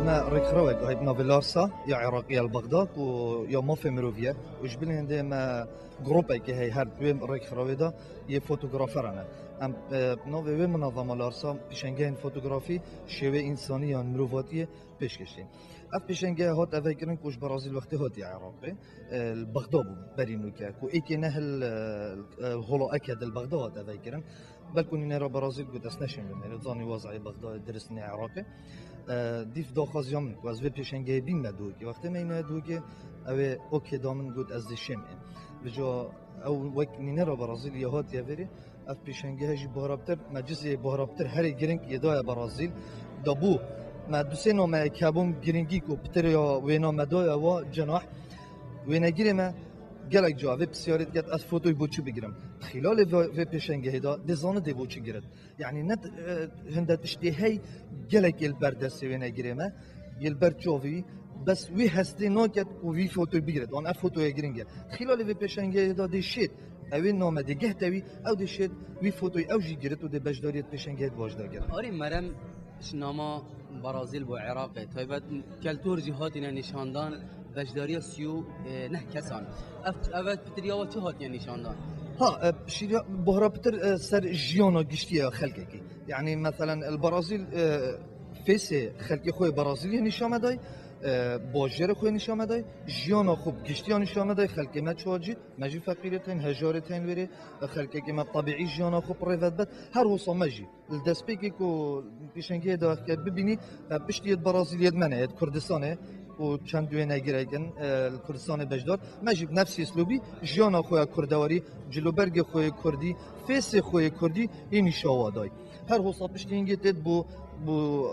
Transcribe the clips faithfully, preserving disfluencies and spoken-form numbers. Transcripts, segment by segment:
Me rêkxirawek heye bi navê Larsa ya Iraqî ya li Bexda ku ya mafê mirovî ye û ji bilî hindê me grûpekê heye her di wê rêkxirawê de yê fotograferan e. Em, e, bi navê wê minazama Larsa pêşengehên fotografî şêwê însanî yan mirovatiyê pêşkêş dîn. Ev pêşengeh hat evekirin ku ji Brazîl wextê hatiye Iraqê, e, li Bexda bû berî nûke, ku êkê ne hil, e, e, hola eke di li Bexda hat evekirin. Belkû nîne re Brazîl got, ez neşêm binêrim, zanî wazayê Bexdayê dirist ne Iraqê. E, dîf daxwaziya min ku ez vê pêşengehê bînme Duhokê. Wextê me îne Duhokê, ew ê okê da min got, ez dê şêm ê. Vêca ew wek nîne re Brazîl ya hatiye vêrê, ev pêşengeh jî buhra pitir, me cizê buhra pitir herê giring yê daye Brazîl. Da bû, me du sê nameyek hebûn giringî ku pitir ya wêna me daye wa cenah. Wênegirê me gelek ca vê pisyarê diket, ez fotoyê bo çi bigirim? Xîlalê vê, vê pêşengehê de dê zanî dê bo çi girit. Yanî ne, e, hinde tiştê hey gelek yê li ber destê wênegirê me, yê li ber çavê wî, bes wî hestê naket ku vî fotoyê bigirit. Wan ev fotoya giring e. Xîlalê vê pêşengehê de dê şêt, ew ê name dê gehtewî, ew dê şêt, wî fotoyê ew jî girit û dê beşdariyê pêşengehê di baş de girit. Arî Merem, ji nama Barazîl bo Iraqê, taybet keltor jî hatine nîşandan, beşdariya sî û neh kesan. Ev, ev pitir ya we çi hatiye nîşandan? Ha, e, şîriya, buhra pitir, e, ser jiyana giştî ya xelkekî. Yanî, meselen, li Barazîl, e, fêsê xelkê xwe yê Barazîliyê nîşa me day, e, bajêrê xwe yê nîşa me day, jiyana xwe bi giştiya nîşa me day, xelkê me çawa cî, me jî feqîrê tên, hejarê tên wêrê, e, xelkekê me tebîî jiyana xwe bi rê ve dibet, her hosa me jî. Li destpêkê ku pêşengiyê de wextê bibînî, e, piştî yê di Barazîliyê di me ne, yê di Kurdistanê û çend wênegirek in, e, li Kurdistanê beşdar. Me jî bi nefsî slûbî jiyana xwe ya kurdewarî, cilûbergê xwe yê kurdî, fêsê xwe yê kurdî yê nîşa wa day. Her hosa piştî hingê tê bo, bo,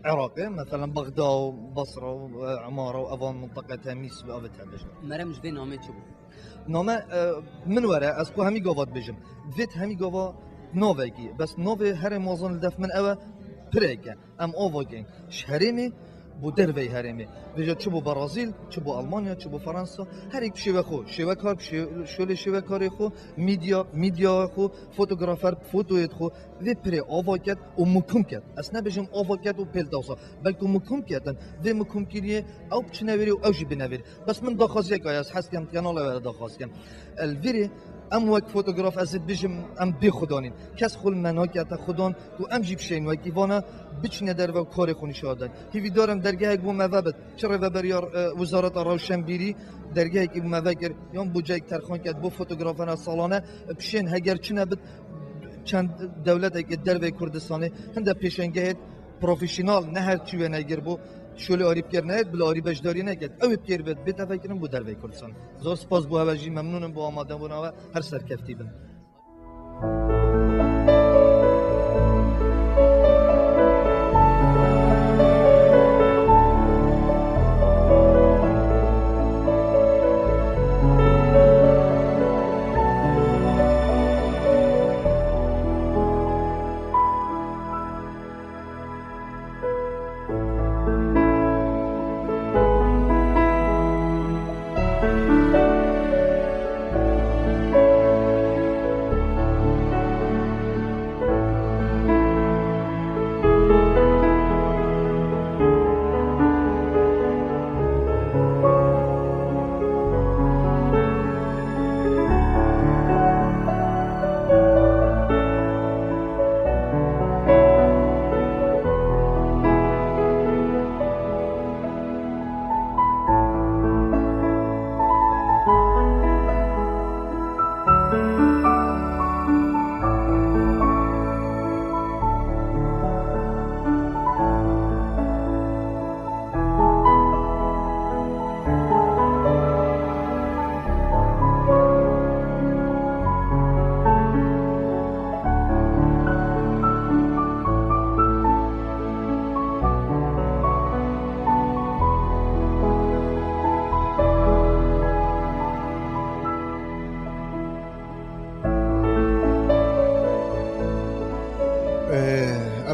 e, Iraqê, meselen Bexda û Basra û, e, Emara û evan minteqe Temîs û ev tê beşdar. Merem ji vê namê çi bû? Name, e, min were, ez ku hemî gava dibêjim. Divêt hemî gava navekî. Bes navê herê mazin li def min ew e, pireke. Em ava kein. Ji herêmê bo derveyî herêmê. Vêca çi bo Barazîl, çi bo Almanya, çi bo Fransa. Herêk bi şêwe xwe. Şêwekar bi şê-, şolê şêwekarê xwe. Medya, medya xwe. Fotografer bi fotoyê xwe. Vê pirê ava ket û mukim ket. Ez nebêjim ava ket û pêl dewsa. Belkû mukim ketin. Vê mukimkiriyê ew biçine wêrê û ew jî bine wêrê. Bes min daxwaziyek heye, ez hez dikim, kanala we re daxwaz dikim. Li vîrê em wek fotograf, ez ê dibêjim, em bê xwe danîn. Kes xwe li me nakete xwe dan ku em jî bişên wekî vana biçine derve û karê xwe nîşan dan. Hêvîdar im dergehek bo me vebit. Çi rêveberiya, e, Wezareta Rewşenbîrî dergehekî bo me vekir. Yan budceyek terxan ket bo fotografana salane, e, bişên heger çi nebit, çend dewletekê derveyê Kurdistanê hinde pêşengehê profesyonel, ne her çi wênegir bû, şolê arî bi kêr neyet, bila arî beşdarî neket. Ew ê bi kêr bêt, bê tevekirin bo derveyê Kurdistan. Zor spas bo hewe jî, memnûn im bo amadebûna we, her serkeftî bin.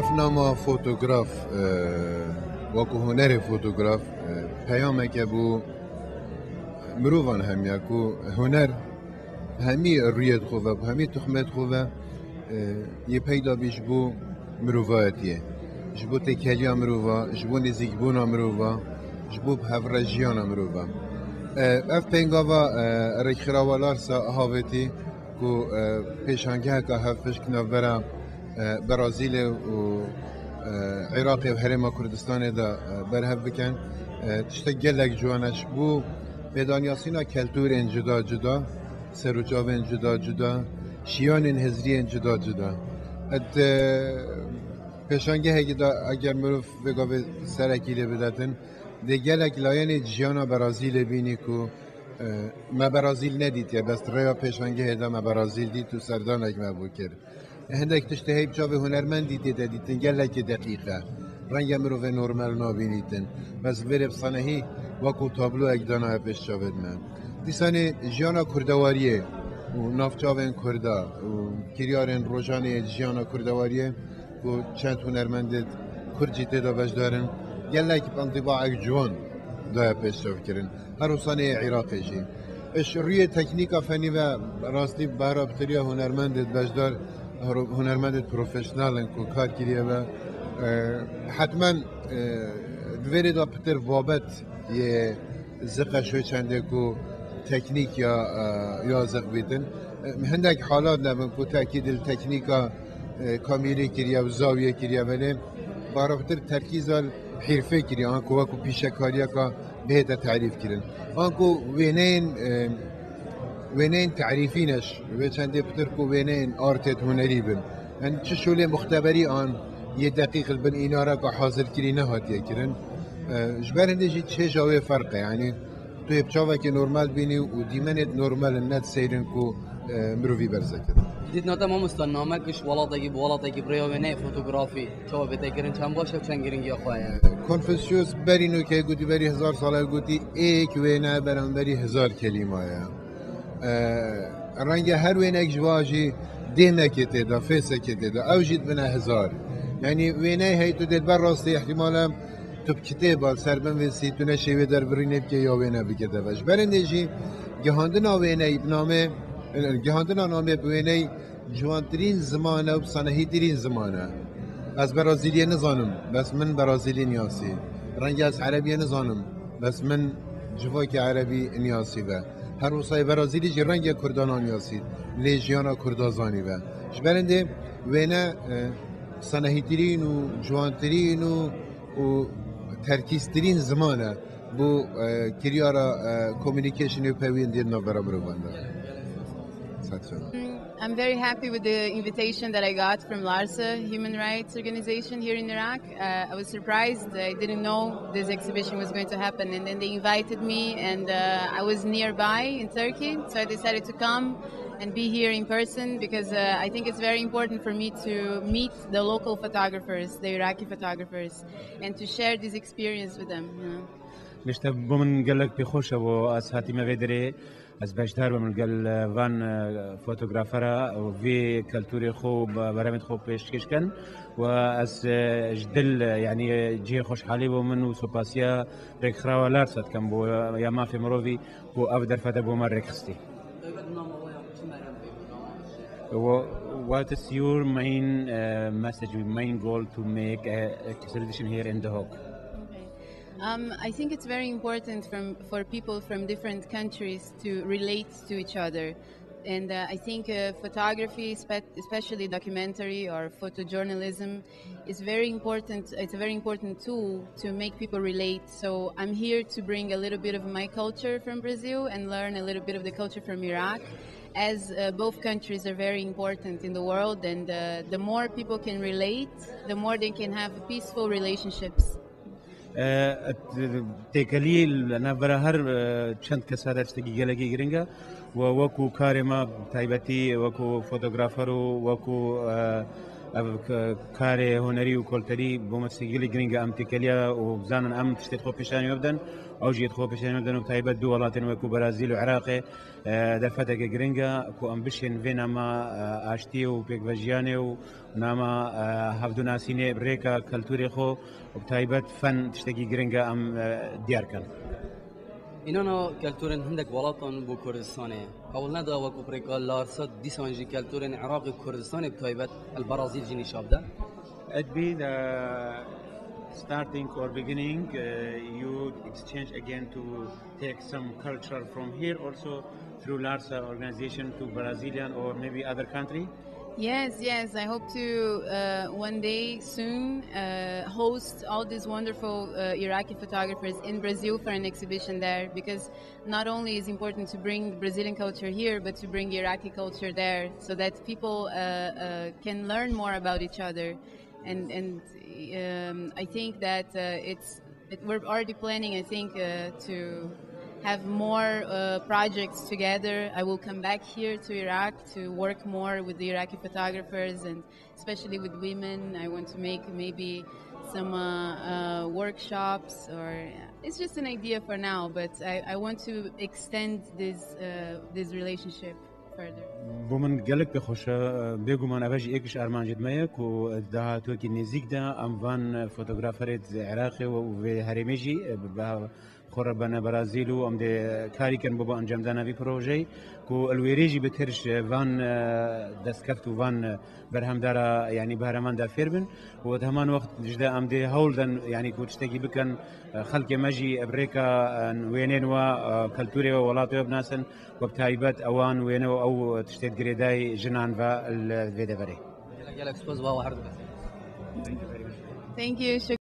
Ev nama fotograf, e, wekû hunerê fotograf, e, peyameke bo mirovan hemiya ku huner hemî rûyê xwe ve, hemî tuxmê xwe ve, e, yê peyda bî ji bo mirovayetiyê. Ji bo têkeliya mirova, ji bo nêzîkbûna mirova, ji bo bi hev re jiyana mirova. E, ev pêngava, e, rêkxirawa Larsa havêtî ku, e, pêşangeheka hevpişk navbera, e, Brazîlê û, e, Iraqê û Herêma Kurdistanê de, e, berhev bikin. E, tiştek gelek ciwan e ji bo pêdaniyasîna keltûrên cuda cuda, serûçavên cuda cuda, şiyanên hizriyên cuda cuda. Et, e, Pêşangehekî de eger mirov vê gavê serekî lê bidetin, dê gelek layenê jiyana Berazîlê bînî ku, e, me Berazîl nedîtiye, bes rêya pêşangehê de me Berazîl dît û serdanek me bû kir. Hindek tiştê hey bi çavê hunermendî tê de dîtin, gelekî deqîq e. Renge mirovê normal nabînîtin. Bes vêrê bi senehî wekû tabloyek danaye pêş çavê me. Dîsanê jiyana kurdewariyê û navçavên kurda û kiryarên rojanê jiyana kurdewariyê ku çend hunermendê kurd jî tê de beşdar in, gelek întibaek ciwan daye pêşçavkirin. Her wisa nê yê Iraqê jî. Ji rûyê teknîka fenî ve rastî behra pitir ya hunermendê beşdar, hunermendê profesyonel in ku kar kiriye ve, e, hetmen, e, di vê rê de pitir babet yê ziqe şo çendê ku teknîk ya, e, ya ziq bîtin. E, hindek halat nebin ku tekî dil teknîka, e, kamîrê kiriye û zawiyê kiriye, belê baraftir terkîza hîrfê kiriye, an ku wekû pîşekariyeka bihête tarîf kirin. An ku wêneyên, e, wêneyên tarîfî ne ji vê çendê pitir ku wêneyên artêt hunerî bin. Yani çi şolê muxteberî an yê deqîq li bin înareka hazirkirî nehatiye kirin. E, ji ber hindê jî çêja wê ferq e. Yani tu yê bi çavekê normal bînî û dîmenêt normal in, ne di seyrin ku, e, mirovî berze kir. Dîtina te mamosta, namek ji welatekî bi welatekî bi rêya wêneyê fotografî çawa bête kirin, çend baş e û çend giringiya xwe ye? Konfusyus berî nûkê gotî, berî hezar sale gotî, êk wêne beramberî hezar kelîma ye. E, renge her wênek ji wa jî dêmekê tê de, fêsekê tê de, ew jî dibine hezar. Yanî wêney hey tu dê ber rastî ihtimal e tu bi kitêba li ser binvîsî, tu neşê wê derbirînê bikê ya wêne bike te ve. Ji ber hindê jî gihandina wêney bi namê, gihandina namê bi wêney ciwantirîn ziman e û bi senehîtirîn ziman e. Ez Berazîliyê nizanim, bes min Berazîlî niyasî. Renge ez Erebiyê nizanim, bes min civakê Erebî niyasî ve. Her wisa yê Berazîlî jî renge Kurdan a niyasî, lê jiyana Kurda zanî ve. Ji ber hindê wêne, e, senehîtirîn û ciwantirîn û, û terkîztirîn ziman e bo, e, kiryara, e, communication û peyvên di navbera mirovan de. Sağ ol. I'm very happy with the invitation that I got from Larsa Human Rights Organization here in Iraq. Uh, I was surprised. I didn't know this exhibition was going to happen, and then they invited me, and, uh, I was nearby in Turkey, so I decided to come and be here in person because, uh, I think it's very important for me to meet the local photographers, the Iraqi photographers, and to share this experience with them, you know. Gişte bo min gelek pêxweş e bo ez hatime vê derê. Ez beşdar bim li gel, e, van, e, fotografera û vê keltûrê xwe û be-, berhemên xwe pêşkêş kin. Û ez, e, ji dil, e, yanî, e, cihê xweşhalî bo min û supasiya rêkxirawa Larsa dikim bo, e, ya mafê mirovî ku ev derfete bo me rêk xistî. Wha-, what is your main, uh, message, main goal to make a, a exhibition here in The Hague? Okay. Um, I think it's very important from, for people from different countries to relate to each other. And, uh, I think, uh, photography, spe-, especially documentary or photojournalism, is very important. It's a very important tool to make people relate. So I'm here to bring a little bit of my culture from Brazil and learn a little bit of the culture from Iraq, as, uh, both countries are very important in the world, and, uh, the more people can relate, the more they can have peaceful relationships. E, têkelî li navbera her, e, çend kesa de tiştekî gelekî giring e. We wekû karê me taybetî, wekû fotografer û wekû, e, ev k-, karê hunerî û kolterî bo me tiştekî gelekî giring e. Em têkeliya û bizanin em tiştê xwe pêşanî we bidin, ew jî yê xwe pêşanî we bidin û taybet du welatên wekû Brazîl û Iraqê, e, derfeteke giring e ku em bişên vê nama, e, aştiyê û pêkvejiyanê û nama, e, hevdûnasînê bi rêka keltûrê xwe û bi taybet fen tiştekî giring e em, e, diyar kin. Înana keltûrên hindek welatan bo Kurdistanê. Ewil neda wekû bi rêka Larsa dîsan jî keltûrên Iraqê û Kurdistanê bi taybet el Berazîl jî nîşa bide. At be the starting or beginning, uh, you exchange again to take some culture from here also through Larsa organization to Brazilian or maybe other country? Yes, yes. I hope to uh, one day soon uh, host all these wonderful uh, Iraqi photographers in Brazil for an exhibition there, because not only is important to bring Brazilian culture here, but to bring Iraqi culture there so that people uh, uh, can learn more about each other. And, and um, I think that uh, it's it, we're already planning, I think, uh, to have more uh, projects together. I will come back here to Iraq to work more with the Iraqi photographers, and especially with women. I want to make maybe some uh, uh, workshops, or it's just an idea for now, but I, I want to extend this uh, this relationship further. بۆ من گەلک پێ خۆشە. بێگومان ئەوە ژی ئێکش ئارمانجت مەیە کو داهاتوەکی نێزیکدا ئەم ڤان فۆتۆگرافەرێت عێراقێ و وێ هەرێمێژی بە خۆڕە بەنە بەرازیل و ئەم دێ کاریکەن بۆ بە ئەنجامدانەوی پرۆژەی کو ئەلوێرێژی بە ترش ڤان دەستکەفت و ڤان بەرهەمدارە، یعنی بەرهەماندا فێر بن و هەمان وەخت دژدا ئەم دێ هەوڵدەن، یعنی کو تشتێکی بکەن خەلکێ مەژی ئەبرێکە وێنێن وە کەلتورێ وە وڵاتێ بناسن و بە تایبەت ئەوان وێنە و ئەو تشتێت گرێدای ژنان بە لە vê deverê. Gelek gelek spas, wa we her du. Thank you.